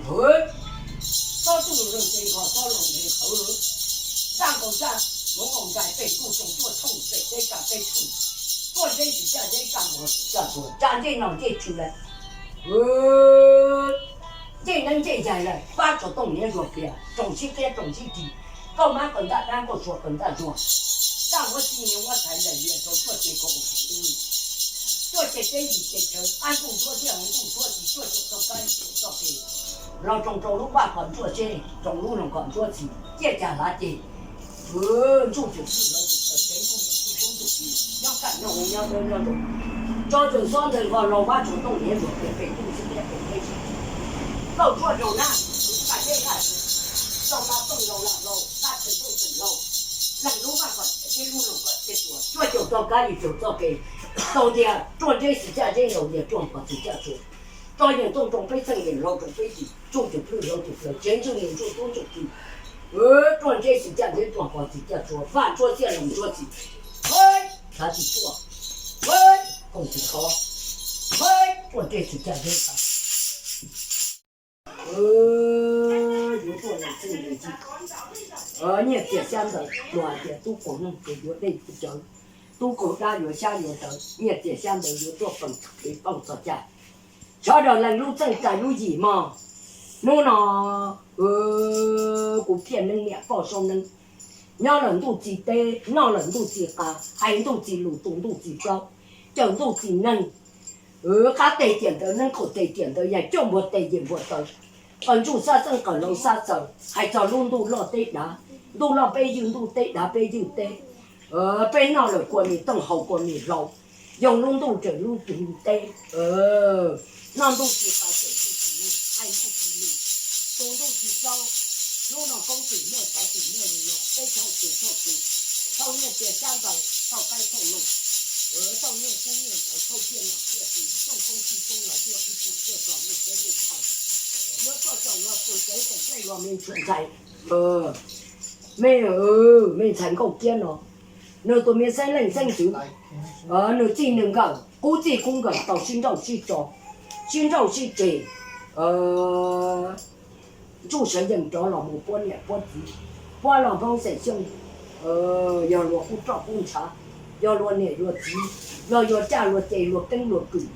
Hwv, txhob txwj lug leej tsev nqho txhob loo ntev qhawv, zaj nkaus zaj, muab nqaus nqaij pem ntuj tsoo tuaj tshooj pem teb kaj teb tshooj, tuaj zeb tsis caj zeb kaj, muag tsis caj tsuag, tsa ncej no ncej tsw lawm. Ncej neeb ncej yaig lawm, pab tsuas tooj niam zuag plias, roos sib qiab roos sib ris, nkauj mab kawm ntaj dab nkauj sua kawm ntaj zuag, ntaj huab sib nyias huab thaiv laim lias rau tuaj ces kaum ub, tuaj ces teb yim ces chaw, qab ntuj ntsuab thiab hauv ntuj ntsuab tsis tuaj caum txoj kab txoj kev, los roos rau lub vaj kom ntsuab zeb, roos lub loog kom ntsuab txhis, ciaj cag lav ces, ntsuj tus plwj lawv tus plaws tsev ntuj tus tub tus ki, nyob kaj nyob huv nyob dawb nyob zoo. Tso cawm xob ntawg nqos laus vab tsuas tooj niam zuag plias pem ntuj sib thiab pem teb sib, nkauj tshuaj rau nab, kaj teb kaj, zoo la tooj zoo la laus, qab txheem tooj txheem laus, leej lub vaj kom tsev lub loog kom tsev tuag, cuaj caum txoj kab yim caum txoj kev, tau tias ruaj zeb tsis caj zeb, laus tias ruaj npog tsis caj tsuag, tso yeej tooj rau peb txheej yeej laus rau peb tis, ntsuj tus plwj laus tus plaws tsev ntuj tus tub tus ki, ruaj zeb tsis caj zeb ruaj npog tsis caj tsuag, vaj ntsuab xiab loog ntsuab txhis, thav tsis tuaj, koom tsis khov, ruaj zeb tsis caj zeb tas. Yuav tuaj leej txheej leej txheej, nyiaj txiag xyab ntawv luag hais tias tub qaug neeg ces yuav dej yuav cawv, tub qaug dab yuav xyab yuav ntawv, nyiaj txiag xyab ntawv yuav tuaj feem txog kev poob txog cai. Sawv daws leej lub txeej tais lub yim mog. Hnub no kuv thiaj neeb niam poj saub neeb, nyob lawm ntuj txi teb, noj lawm ntuj txi qa, hais ntuj txi lus, tu ntuj txi plaub, cawm ntuj txi neeg. Qab teg tiam ntawd neeb, qaum teg tiam ntawd yaig, coj npua teg yim npua taw, qaws ntsuj xab xeeb qaws laus xab xaws, hais txog lub ntuj loj teb dav, ntuj loj peb ywj ntuj, teb dav peb ywj teb. Peb noj lawm kua mis tooj, haus kua mis hlau, yoo lub ntuj raws lub teb. Noj ntuj txi qa, cawm ntuj txi neeg, hais ntuj txi lus, tu ntuj txi plaub. Hnub no koob txwm muaj, txawv txwm muaj li no, peb thauj txiag thauj txu, thauj nyiaj txiag xyab ntawv, thauj qaib thauj looj, thauj nyiaj kub nyiaj ntawv, thauj tsiaj nom tsiaj txhu, xyooj koob txij koob los zuaj, ib txhia tuaj txog lub teb lub chaw, yuav tuaj caum luag pw tsev, tseem caij luag me ntxhais ntxhais, me, me ntxhais Nkauj Kiab no, nws tus me xeeb leej xeeb ntxwv, nws txij nws nkawm, qub txij qub nkawm tau sib nrauj sib tso, sib nrauj sib tseg, ntsuj sawv yeej rov los mus puab niam puab txiv, puab los Hmoob xeem Xyooj, yog luag qub roj qub ntshav, yog luag niam luag txiv, yog yuav caj luag ces luag keeb luag kwm,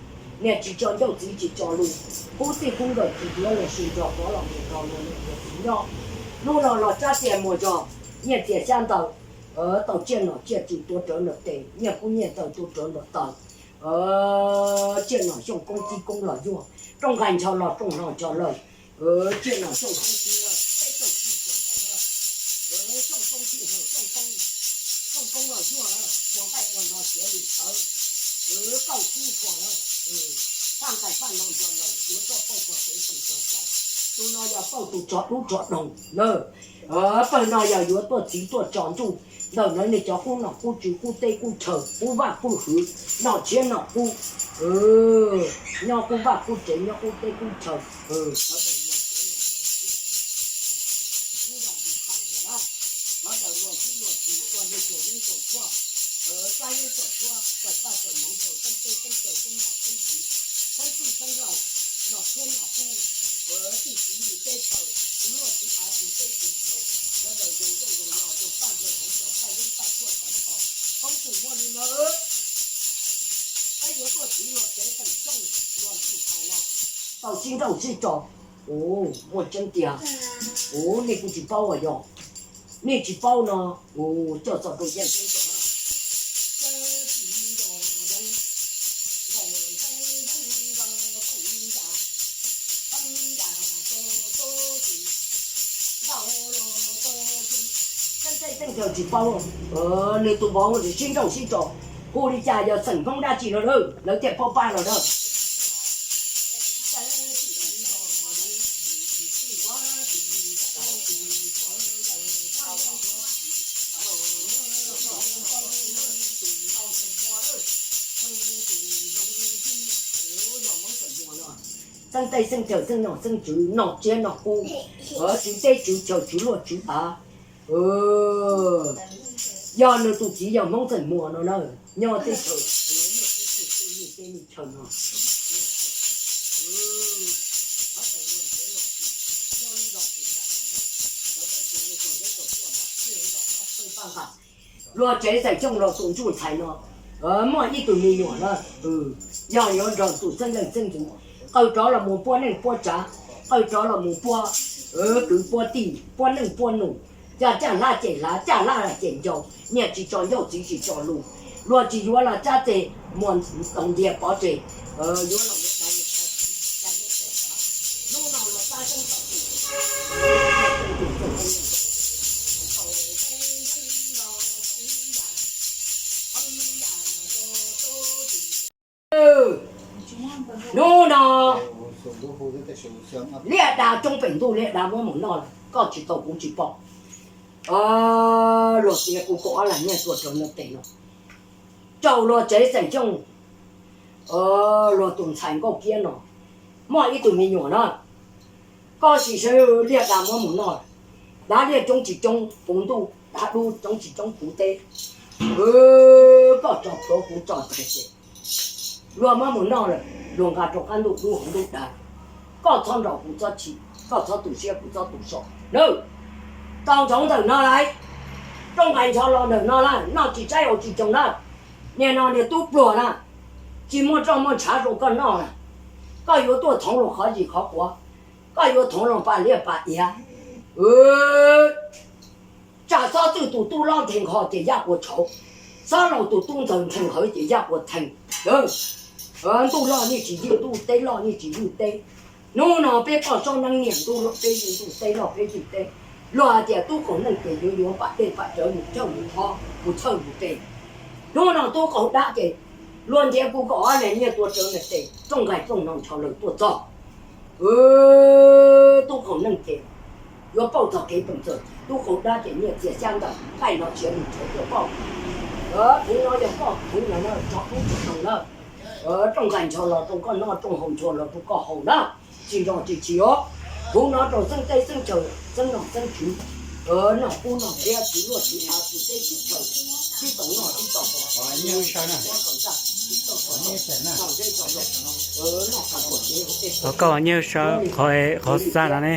niam tsis tso ncauj txiv tsis tso lus, qub txij qub nkawm tsis yuav luag sib nrog rov los mus nrog luag niam luag txiv nyob. Hnub no los tsab txiag muag zog, nyiaj txiag xyab ntawv, tau tsiaj nom tsiaj txhu tuav rawv ntawm tes, nyiaj kub nyiaj ntawv tuav rawv ntawm taw, tsiaj nom xyooj koob txij koob los zuaj, rooj nqaij ncho los rooj hlau ncho lawm, tsiaj nom xyooj koob txij lawm, peb caug txij tuam ntawd lawm, xyooj koob txij hlau xyooj koob, xyooj koob los zuaj lawm, ua nqaij ua no siav lwm thawv, kauj kub huam lawm, faj nqaij faj no nrog lawm yuav tuaj pauj txog kev feem txog cai. Tus no yog pauj tus tsov dub tsov doog na. Pawg no yog yuav tuaj txiv tuaj tso ntsuj ntawm lawv nej cov qub nom qub tswv qub teb qub chaw qub vaj qub hwv, nom tshiab nom qub, nyob qub vaj qub tsev nyob qub teb qub chaw. Sawv daws luag txib luag tsis ua nej caum yeeb caum tshuaj, txab yeeb caum tshuaj, txawm paj txawm hmoov txawm xeeb teb xeeb chaw xeeb nom xeeb tswv, xeeb txwj xeeb laus, nom tshiab nom qub, txij txiv lwm teb chaws, txiv luaj txiv av txiv teb txiv chaw, sawv daws zoo nkauj zoo nraug zoo paj nplawg hmoov txawm paj yeeb paj tshuaj tawm kho, koob txwm muaj li no. Peb yuav tuaj txiv luag tsev feem xyooj luag ntxuj thaus no, tau sib nrauj sib tso. Ua muaj tseeb tiag. Ua nej kuj tsis paub as yog, nej tsis paub no, ua coj txog rau yeej tseeb tso na. Xeeb txheej xeeb chaw tsis paub, nws tus vauv sib nrauj sib tso, hu li cas yog xeem Hmoob dab tsi no lawm lawv thiaj paub pab no na. Xeeb teb xeeb chaw xeeb nom xeeb tswv nom tsiab nom qub, tswv teb tswv chaw tswv luaj tswv av. Yog nws tus txiv yog Hmoob Xeem Muas no na, nyob teb chaws, teb chaw no. Luag tsev xeem Xyooj los tus ntsuj ntxhais no muaj ib tug me nyuam na, yog yuav nrog tus txheeb leej txheeb ntxwv, qw rov los mus puab neej puab tsav, qw rov los mus puab kwv puab tij, puab neej puab nus, caj hlab cem hlav, caj hlab cem ncau, niam tsis tso ncauj txiv tsis tso lus, luag tsis yuav los cab txeg muag toov ntiag pov tseg, yuav los mus dai hnub no los tab seeb tom Hnub no liaj da coob pem ntuj, liaj da muab mus noj lawm, koj tsis tau kuv tsis pom. Luag tias kuv kaum ob leeg nyiaj tuaj rau no tes no, rau luag tsev xeem Xyooj, luag tus ntxhais Nkauj Kiab no muaj ib tug me nyuam na, koj sim sawv liaj da muab mus noj, dav liaj coob tsis coob puv ntuj, dav dub coob tsis coob puv teb, koj tso plhuav kuv tso txhais ces luag muab mus noj lawm, luag nqa rau qab ntuj dub hauv ntuj dav, koj txhob nrog kuv txhob chim, koj txhob tu siab kuv txhob tu so na. Tau ntsoov ntawm no lawm, rooj nqaij ncho los ntawm no na, noj tsis tshaib haus tsis tsoo na, niag no niag tub pluag na, tsis muaj roj muaj ntshav zoo koj noj na, koj yuav tuaj txhoov luag qhov zis qhov quav, koj yuav txhoov luag pam liaj pam iav, tsam txhob txwj tus tub lob nthe nqho ces yaj ua tshauv, txhob laus tus tub ntxawg nthe hawv ces yaj ua thee. Ntuj loj yeej tsis ywj ntuj, teb loj yeej tsis ywj teb. Hnub no peb poj saub neeb niam ntuj loj peb ywj ntuj, teb loj peb ywj teb. Luag hais tias tub qaug neej ces yuav yuav pam dej pam cawv mus thawj mus thob mus txhawj mus pe. Hnub no tub qaug dab ces luag nrhiav kuv kaum ob leeg nyiaj tuaj rau ntawm tes rooj nqaij rooj no nrho lawm tuaj txog. Tub qaug neej ces yuav pauj txog kev peem txawm, tub qaug dab ces nyiaj txiag xyab ntawm nqaij no txiav lus tshauv tuaj pauj. Kuv no yog koj kuv no na, tso dub tso doog na. Rooj nqaij ncho los rau koj noj, rooj haus ncho los rau koj haus na. Tsis nrog tsis tsis os. Kuv no rau xeeb teb xeeb chaw, xeeb nom xeeb tswv, noj kub noj thiab tsis luaj tsis av tsis teb tsis chaw, tib tau noj tib tau haus. Thov koj nyiaj sawv qhov xa no ne.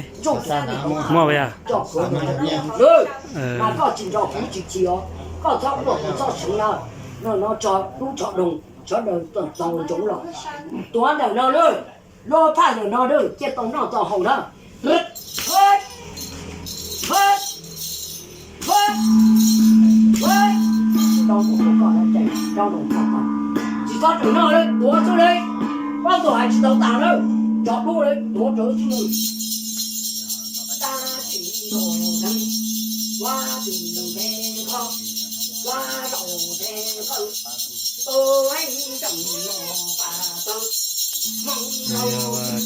Muaj yog? Mas koj tsis nrog kuv tsis tsis os. Koj txhob quaj kuv txhob seev na. No no tso dub tso doog, sawv daws tau ntsoov los. Tuav ntawm no lawm, luag phaj ntawm no lawm, cia tau noj tau haus na. Tsis txhob rawm noj lawm, tuav xwb lawm. Pob tsuas hais tsis tau tas lawm, tso dub lawm, tuav rawv xwb lawm.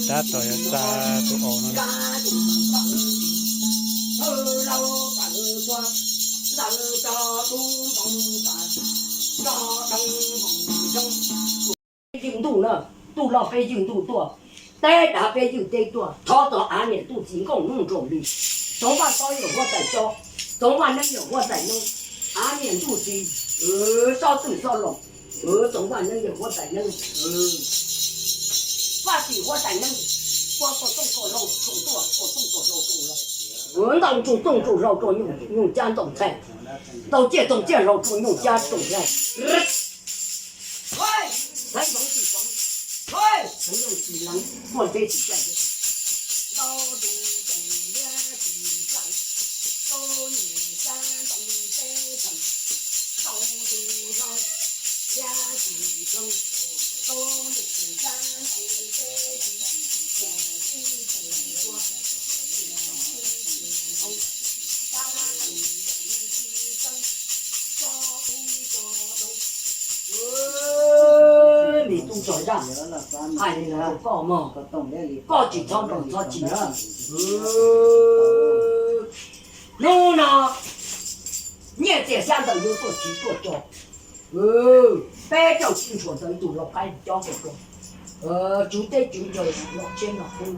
Tab tom yuav xa tus aus no. Peb ywj ntuj na, ntuj loj peb ywj ntuj tuaj, teb dav peb ywj teb tuaj, thov txog av niam ntuj txiv nkauj hnub nraug hli, Txoov Vaj Xyooj yawg huab tais xyob, Txoov Vaj Neeb yawg huab tais neeb, av niam ntuj txiv, xob twj xob laus, Txoov Vaj Neeb yawg huab tais neeb, Vaj Txwv huab tais neeb, ua tau tooj kaus hlau tsoom tuaj, ua tooj kaus hlau tsoom laus, ntau tsoom tooj tsoom hlau rau nyuj cab ntxoov ntxhais, ntau ciaj txoom ciaj hlau rau nyuj cab tsoom ntxhais. Me tub tso zaj, hais li no rau koj mog, koj tsis txhob nrog txhob chim na. Hnub no nyiaj txiag xyab ntawv yuav tuaj txiv tuaj tso, peb caug tsib ntshua ntawd ib tug lau qaib cob rau, tswv teb tswv chaw los tshiab no kub,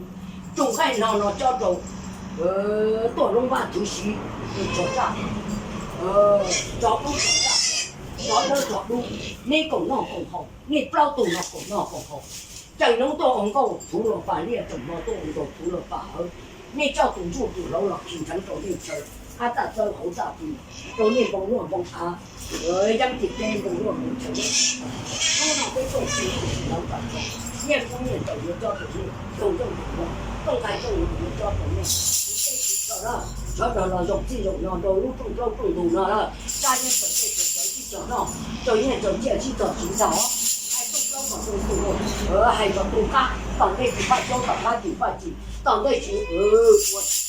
tsoom nqaij no no cob rau, tuaj loob vaj txwv siv, tso zaj, tso dub tso zaj, tso dawb tso dub, nej koom noj koom haus, nej plaub tug no koom noj koom haus. Tseem hnub tuaj ua nkauj txhuv los pam liaj, tseem hmo tuaj ua nkaus txhuv los pam hawv. Nej coj tus ntsuj tus hlauv los khi nrheev rau nej chaw. qab txaj txawb hauv txaj pw, rau nej npoo luaj npoo av, yeeb tim teb npoo luaj npoo tshav, hnub no peb tuaj txi lawv kom txog, nyiaj kub nyiaj ntsaum yuav cob rau nej, zoo nkauj zoo no, rooj nqaij rooj no yuav cob rau nej, kuv teb kuv tso na, sawv daws los zoo txij zoo no rau lub rooj plaub rooj ntug no na, tsa nyiaj tsaus tej tsaus sawv sib cog noj, tsaus nyiaj tsaus ciaj sib cog siv ntag, hais rooj plaub kom rooj ntug, hais kom tu qab tom ntej tsis paj caub tom qab tsis paj ci, tom ntej tsis ua tsis